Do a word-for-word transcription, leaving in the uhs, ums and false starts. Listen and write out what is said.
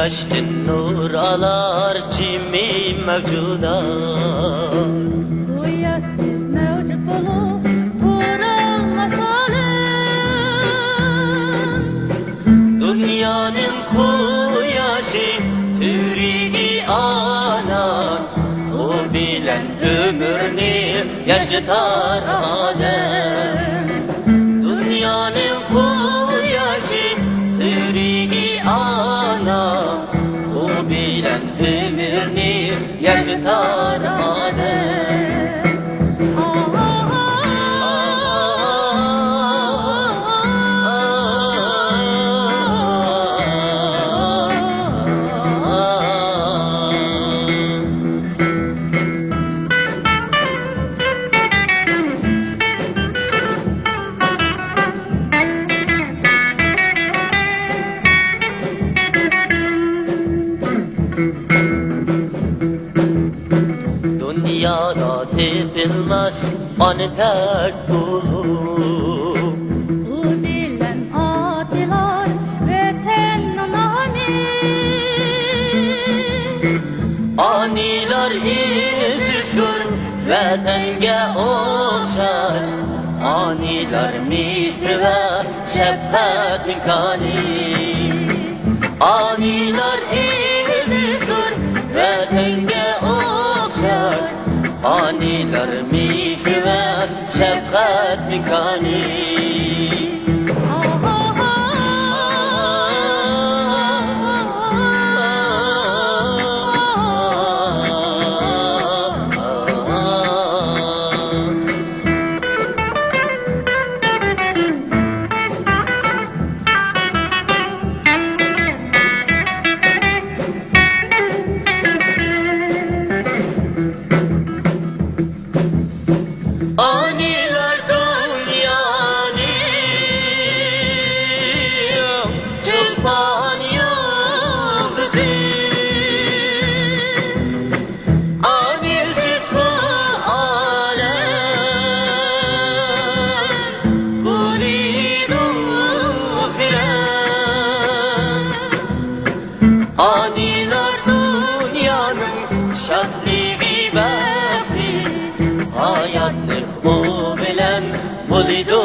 قۇياشتىن نۇر ئالار جىمى مەۋجۇدات. قۇياشسىز مەۋجۇت بولۇپ تۇرالماس ئالەم. دۇنيانىڭ قۇياشى تۈۋرۈكى ئانا، ئۇ بىلەن ئۆمۈرنى ياشنىتار ئادەم. دۇنيانىڭ قۇياشى تۈۋرۈكى ئانا، ئۇ بىلەن ئۆمۈرنى ياشنىتار ئادەم. دۇنيادا تېپىلماس ئانىدەك ئۇلۇغ. ئۇ بىلەن ئاتىلار ۋەتەننىڭ نامى. ئانىلار ئەزىزدۇر ۋەتەنگە ئوخشاش، ئانىلار مېھرى ۋە شەپقەتنىڭ كانى. ئانىلار ئەزىزدۇر ۋەتەنگە ئوخشاش، ئانىلار مېھرى ۋە شەپقەتنىڭ كانى. ئانىلار دۇنيانىڭ چولپان يۇلتۇزى. ئانىسىز بۇ ئالەم بولىدۇ ۋىران. ئانىلار دۇنيانىڭ شادلىقى، بەختى، ھاياتلىق ئۇ بىلەن بولىدۇ